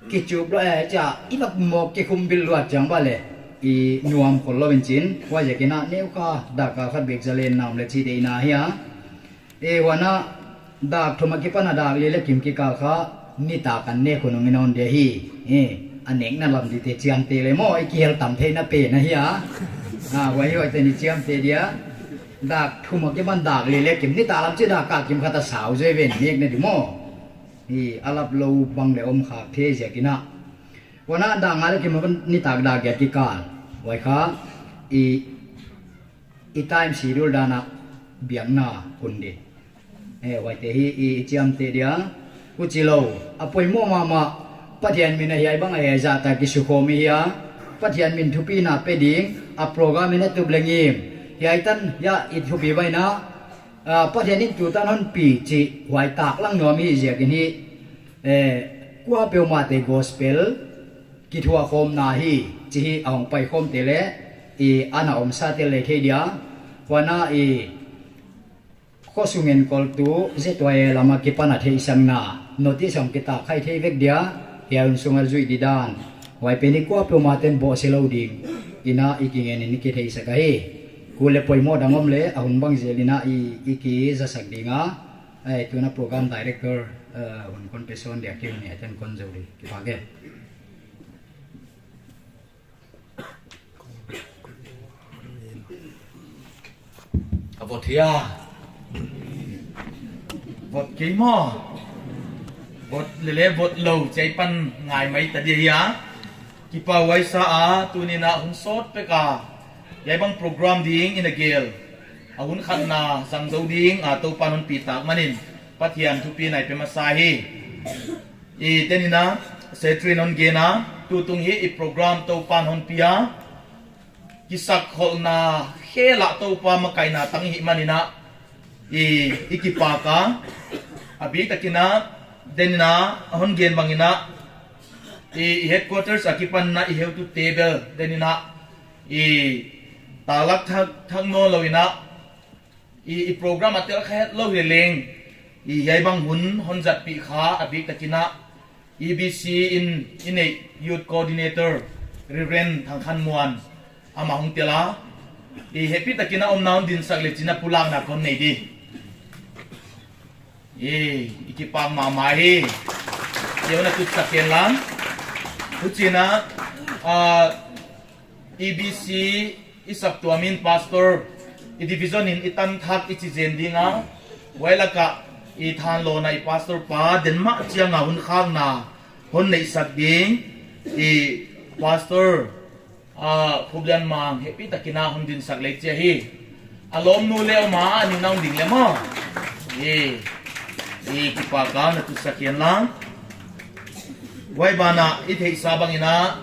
Kichup lou, eh, chia, i vak mawk kikhum bil luat chiang bang leh, i nuam khol lou in chin, huaiziakin a neu kha, dak kal khat bek zalen nam leh chih deihna hi a. Eh, huan a, dak thum a kipan a dak li leh kim kikal kha, nitak an nek uh nung in a hon dia hi. Eh, a nekna lam dite chiamteh leh maw, i kihel tam theihna pen ahi a. Ah, huai huaite'n i chiamteh dia. Dak thum a kipan dak li leh kim nitak lam chih dak kal kim khat a sau zoi ven nekna di maw. I a lap lou bang leh om khak thei ziakin a. Huan a dak nga leh kim a kipan nitak dak giat kikal. Huai kha, i, i time schedule dan a biakna hun di. Eh, huaite hi i, i chiamteh dia. Huchilou, a poimoh mahmah, Pathian min a hiai bang a hezat a kisukhawm i hi a. Pathian min thupina pe ding, a program in a tup leng im. Hiai tan, ya, i thupi bai na, ah, Pathian in tutan hon pi chih huai taklang nuam hi ziakin hi, eh, kuapeuhmahte gospel kithuahkhawmna hi chih hi a hong paikhawmte leh, i ana omsate leh thei dia, huan a i khosung enkol tu Z Y A lam a kipan a theihsakna, notice hong kitak khai thei vek dia, hiai hun sung a zuih di dan. Huai pen hi kuapeuhmahten bohse lou ding in a i kingen in i kitheisak ahi. Kul leh poimoh dang om leh, a hun bang zel in a i, i kizasak ding a. Eh, tun a program director, eh, hun kon pe sawn dia, kei hun hiai tan kon zou di. Kipak e. Vote hia? Vote kei maw? Vote lele vote lou chei pan ngai mai ta dia hia. Kipahhuai sa a, tuni'n a hun sawt pek a hiai bang program ding i na gel a hun khatna zang zou ding a Toupa'n hon pi tak manin Pathian thupi'n i pe masa hi. I teni'n a Secretary in hon gen a, tutung hi i program Toupa'n hon pi a, kisakkholhna khel a Toupa makaihna tang hi manin a, i, i kipak a, a biktakin a, teni'n a, a hon gen bangin a, i, i headquarters akipan a i heutute bel, teni'n a, i, talak thak, thak nawn louin a, i, i program a tel kha het lou hi leng, i, hiai bang hun hon zatpih kha a biktakin a, E B C in i neih Youth Coordinator Reverend Thangkhanmuan amah hong tel a, i, hehpihtakin a omna hon dinsak leh chi'n a pulakna kon nei di. I, i kipak mahmah hi. I, hon a tutsak ken lang. Huchi'n a, ah, E B C i saptuam in pastor, i division in i tanthak i chi zen ding a, huai lak a i thanlawna i pastor pa Denmark chiang a hun khakna hon neihsak ding i pastor, ah, Khuplianmang hehpihtakin a hon dinsak leh chia hi. A lawmnu leh om a, a nunna hon ding leh maw. I, i kipak a na tutsak ken lang. Huai banah i theihsa bangin a,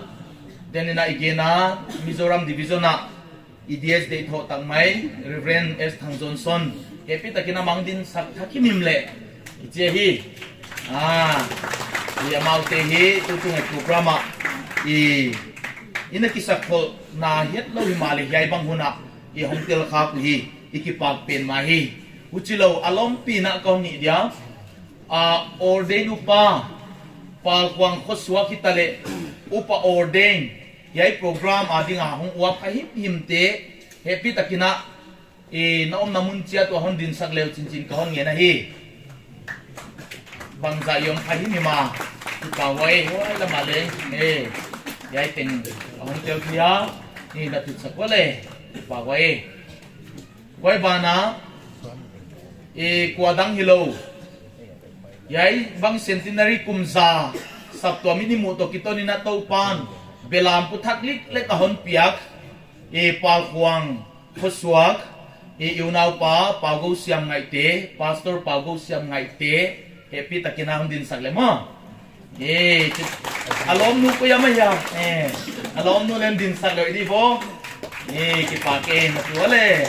teni'n a i gen a, Mizoram Division a i D S deih thoh tak mai, Reverend S Thang Johnson, hehpihtakin a mang dinsak thak himhim leh i chi hi. Ah, i, amaute hi tutung a program a i, i na kisakkholhna het lou himahleh hiai bang hun a i hong tel khak uh hi, i kipak pen mah hi. Huchilou a lawmpi'n a kon nih dia, a, ordain upa, Palkhuang khosuak hitaleh upa ordain, hiai program a ding a hong uap kha himhimte, hehpihtakin a, i, na omna mun chiat uah hon dinsak leh chinchin ka hon ngen ahi. Bangzah i om kha himhim a, kipahhuai, huai lam a leng, e, hiai teng a hong tel thei a, i, na tutsak ua leh, kipahhuai. Huai banah, e, kua dang hilou, hiai bang centenary kum za saptuam in i muh toh kiton in a Toupa'n belam pu thak liklek a hon piak, e, Palkhuang khosuak, e, i unaupa Pau Gou Siam Ngaihte, Pastor Pau Gou Siam Ngaihte, hehpihtakin a hon dinsak leh maw. E, a lawmnu koi a mai hia. E, a lawmnu leng dinsak lou di bo. E, kipak e, na tu leh.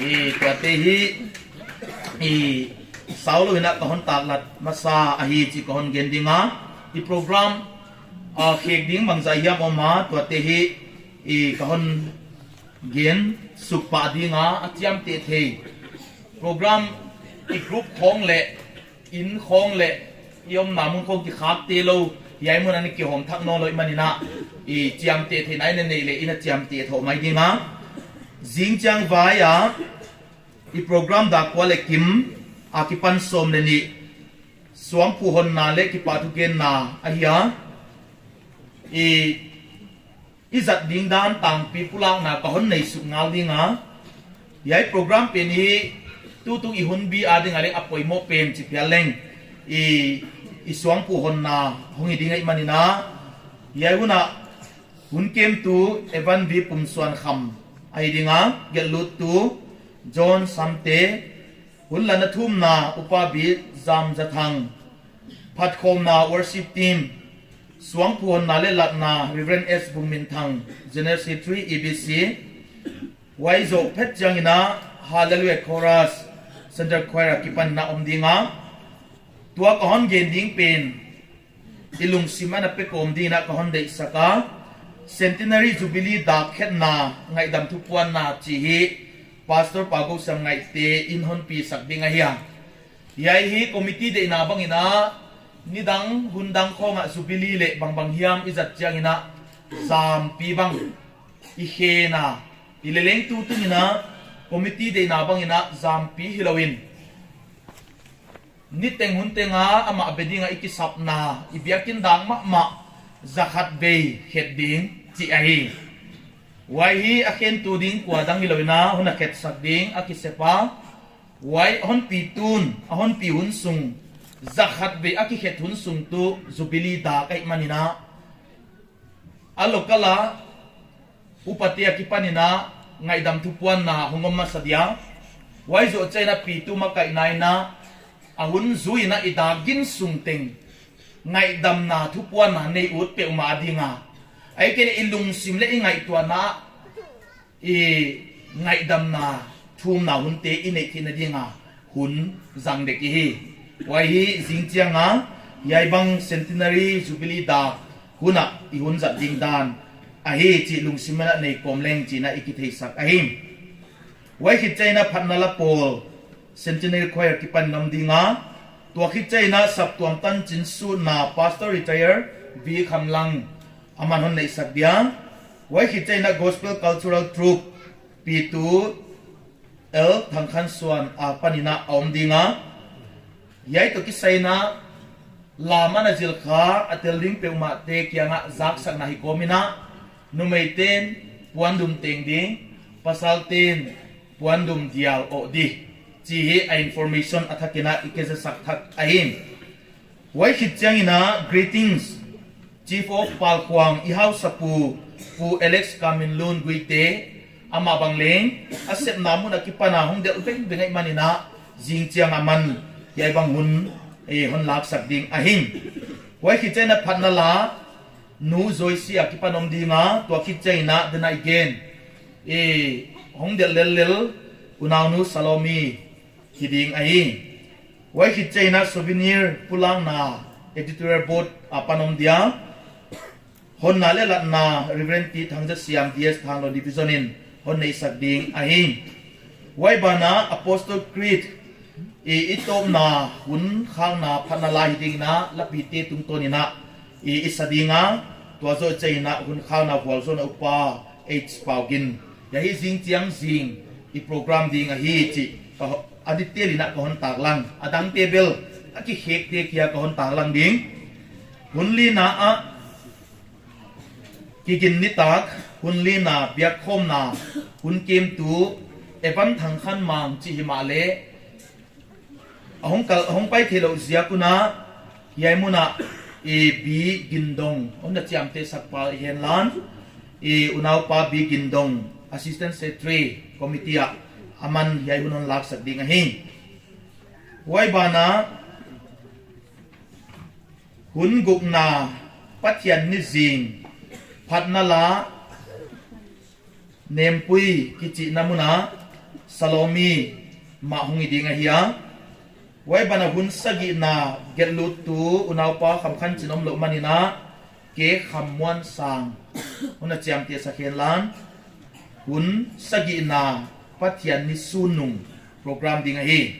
E, tuate hi, i, sau louin a ka hon taklat masa ahi chih ka hon gen ding a. I program a khek ding bangzah hiam om a, tuate hi, i, ka hon gen suk pah ding a, a chiamteh thei. Program i group khong leh, inn khong leh, i omna mun khong kikhakte lou, hiai mun a i kihawm thak nawn lou i manin a, i, chiamteh theihna i na neih leh i na chiamteh thoh mai ding a. Zingchiang vai a, i program dak kua leh kim, a kipan sawm leh nih, suangphuh honna leh kipahthugenna ahi a. I, i zat ding dan tangpi pulakna ka hon nei suk ngal ding a. Hiai program pen hi tutung i hunbi a ding a leng a poimoh pen chi phial leng, i, i suangphuh honna hong hi ding ahih manin a. Hiai hun a hun kemtu Evan V Pumsuankham ahi ding a, gelhlut tu John Samte, hun la na thumna Upa B Zamzathang, phatkhawmna worship team, suangphuh honna leh latna Reverend S Bungminthang, General Secretary E B C, huai zoh phet chiangin a Hallelujah Chorus, Central Choir a kipan in a om ding a. Tua ka hon gen ding pen, i lungsim a na pe kawm dingin a ka hon deihsak a, Centenary Jubilee dak khetna ngaihdam thupuanna chih hi Pastor Pau Gou Siam Ngaihte in hon pisak ding ahi a. Hiai hi committee deihna bangin a, nidang hun dang khawng a Jubilee leh bangbang hiam i zat chiangin a, zampi bang i khen a, i leleng tutung in a, committee deihna bangin a zampi hilouin, niteng hunteng a amah be ding a i kisapna, i biakin dang mahmah zakhat vei khet ding chih ahi. Huai hi a khentu ding kua dang hilou in a, hun a khetsak ding a kisep a. Huai hon pi tun, a hon pi hun sung, zakhat vei a kikhet hun sung tuh Jubilee dak ahihman in a, a local a upate akipan in a ngaihdam thupuanna hong om masa dia. Huai zoh chiang in a pitu makaihna in a, a hun zui in a i dak gin sung teng ngaihdamna thupuanna nei ut peuhmah ding a, ahihkeileh i lungsim leh i ngaihtuahna, i ngaihdamna thumna hunte i neih theihna ding a hun zang dek i hi. Huai hi zing chiang a hiai bang Centenary Jubilee dak hun a i hun zat ding dan ahi chih lungsim in a nei kawm leng chih in a i kitheisak ahi. Huai khit chiang in a phatna la pawl Centenary Choir kipan in om ding a, tua khit chiang in a saptuam tanchin sutna Pastor Retire V Khamlang aman hon neihsak dia. Huai khit chiang in a Gospel Cultural Troupe pitu L Thangkhansuan apan in a om ding a. Hiai toh kisai in a lam ana zil kha a tel ding peuhmahte kiang a zaksakna hi kawm in a, numeite'n puandum teng ding, pasalte'n puandum dial oh di, chih hi a information a thak in a i kizasak thak ahi. Huai khit chiang in a greetings, Chief of Palkhuang i hausapu, Pu Alex Kaminlun Guite, amah bang leng a sepna mun akipan a hong delh vengveng ahihman in a, zing chiang a aman hiai bang hun, eh, hon laksak ding ahi. Huai khit chiang in a phatna la Nu Joyce akipan om ding a, tua khit chiang in a then again, eh, hong delh lellel Unaunu Salomi hi ding ahi. Huai khit chiang in a souvenir pulakna Editorial Board apan om dia. Honna leh latna Reverend T Thangjasiam, D S Thanglon Division in hon neihsak ding ahi. Huai ban a Apostle Creed i, i tawpna hun khakna phatna la hi ding in a, lapite tungtawn in a i, i sa ding a, tua zoh chiang in a hun khakna vualzawlna upa H Paugin. Hiai hi zing chiang zing i program ding ahi chih ka ho-, a detail in a ka hon taklang. A dangte bel a kikhekte kia ka hon taklang ding. Hun lina ah kigin nitak, hun lina biakkhawmna hun kemtu Evan Thangkhanmang chih himahleh, a hong kal, a hong pai theilou ziak un a, hiai mun a i B Gindong, hon na chiamtehsak pa i hen lan, i unaupa B Gindong, Assistant Secretary Committee a, aman hiai hun hon laksak ding ahi. Huai ban a, hun gukna Pathian ni zing, phatna la, Nempui kichihna mun a Salomi mah hong hi ding ahi a. Huai ban a hun sagihna getluttu unaupa Khamkhanchin omlouh man in a, K Khammuansang, hun a chiamtehsak hen lan, hun sagihna Pathian ni sun nung program ding ahi.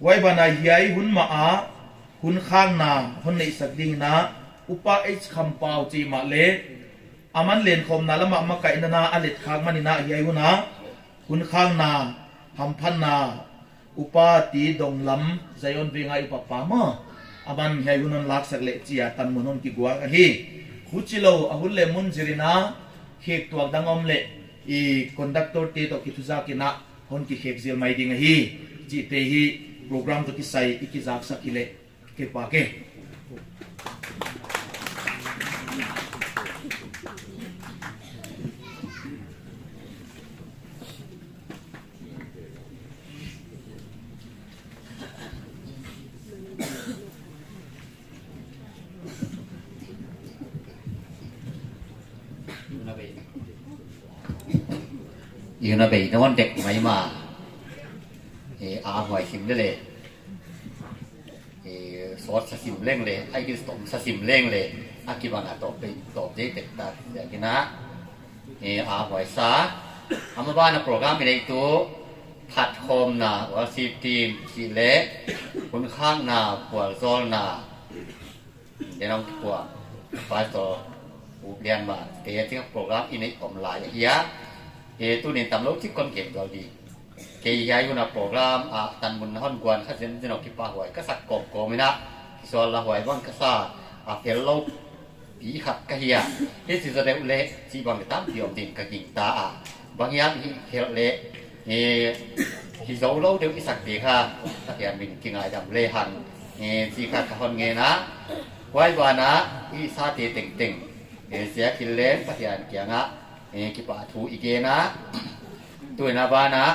Huai ban a hiai hun mah a hun khakna hon neihsak ding in a, Upa H Khampau chih mahleh, aman lenkhawmna lam a makaihna na a let khak man in a, hiai hun a hun khakna hamphatna Upa T Donglam, Zion Veng a i upa pa maw, aman hiai hun hon laksak leh chi a tanmun hon kigual ahi. Huchilou a hun leh mun zir in a khek tuak dang om leh, i conductor te toh kithuzak in a hon kikhek zel mai ding ahi. Chihte hi program toh kisai i kizaksak hileh kipak e. Ina bei non dek mai ma. E, a huai sim lele. E, sawt sa sim leng le, ai ki stop sa sim leng le. A ki bang a top pe, top je tek ta, ya ki na. E, a huai sa. Ama ba na program i nei tu, phatkhawmna worship team chih leh, hun khakna, vualzawlna, Denong kipua, Pastor U Lian ma, te ya ting program i nei om lai ahi a. E, tuni'n tamlou chik kon gen zual di. Kei hiai hun a program a tanmun hon guan kha zenzen a kipahhuai ka sak kawmkawm in a. Kisual lauhuai bang ka sa a, phel lou. pi khat ka hi a. Hichi zaw deuh leh chih bang leh tampi om ding ka gingta a. Bang hiam i hih khelh leh, eh, hi zou lou deuh i sak te kha, Pathian min kingaidam lehang, eh, chih kha ka hon ngen a. Huai banah i sate tengteng, eh, Sia Khin Leng Pathian kiangah, eh, kipahthu i gen a. Tuin a banah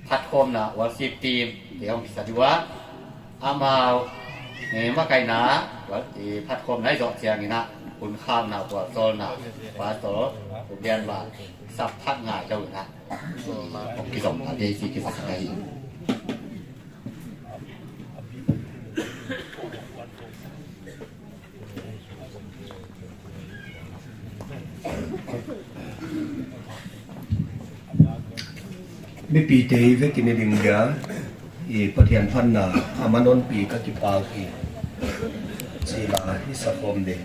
phatkhawmna worship team te hong kisa ding ua. Amau, eh, makaihna, eh, phatkhawmna i zoh chiangin a, hun khakna, vualzawlna, Pastor Pu Lianval, sap phat ngai lou in a, hong kizom a, dei si kisa ka hi. Mipite i vekin i ding dia, i Pathian phatna a man honpi ka kipak hi. Chih la i sa khawm ding.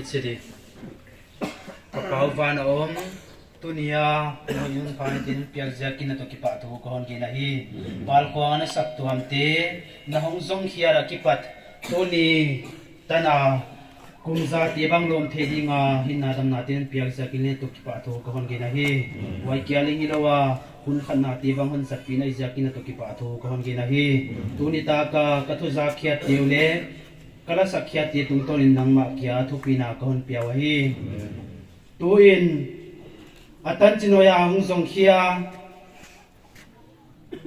Sidi. Ka Pa van a om, tuni a na hun pha hitin piak ziakin na toh kipahthu ka hon gen ahi. Palkhuang a na saptuamte, na hong zong khiat a kipat, tuni tan a kum zate bang lawm thei ding a hinna damna te na piak ziakin na toh kipahthu ka hon gen ahi. Huai kia leng hilou a, hun khatna te bang hon zapi na ziakin na toh kipahthu ka hon gen ahi. Tuni tak a ka thu zak khiat te uh leh ka la sak khiat te tungtawnin nangmah kia thupina ka hon pia uh ahi. Tuin a tanchin hoih a hong zong khia,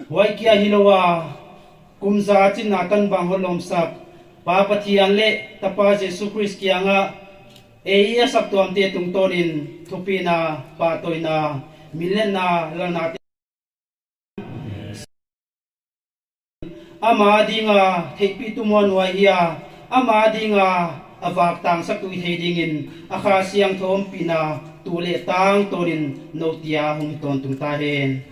huai kia hilou a, kum za chinna tan bang hon lawmsak Pa Pathian leh Tapa Jesu Khrist kiangah ei a saptuamte tungtawnin thupina, pahtawina, minletna, lalna te ama dinga theihpih tu muanhuai hi a, ama dinga a vak tangsak tu hi thei dingin a Kha Siangthou ompihna tu leh tangtawnin nou tia hong hi tawntung ta hen.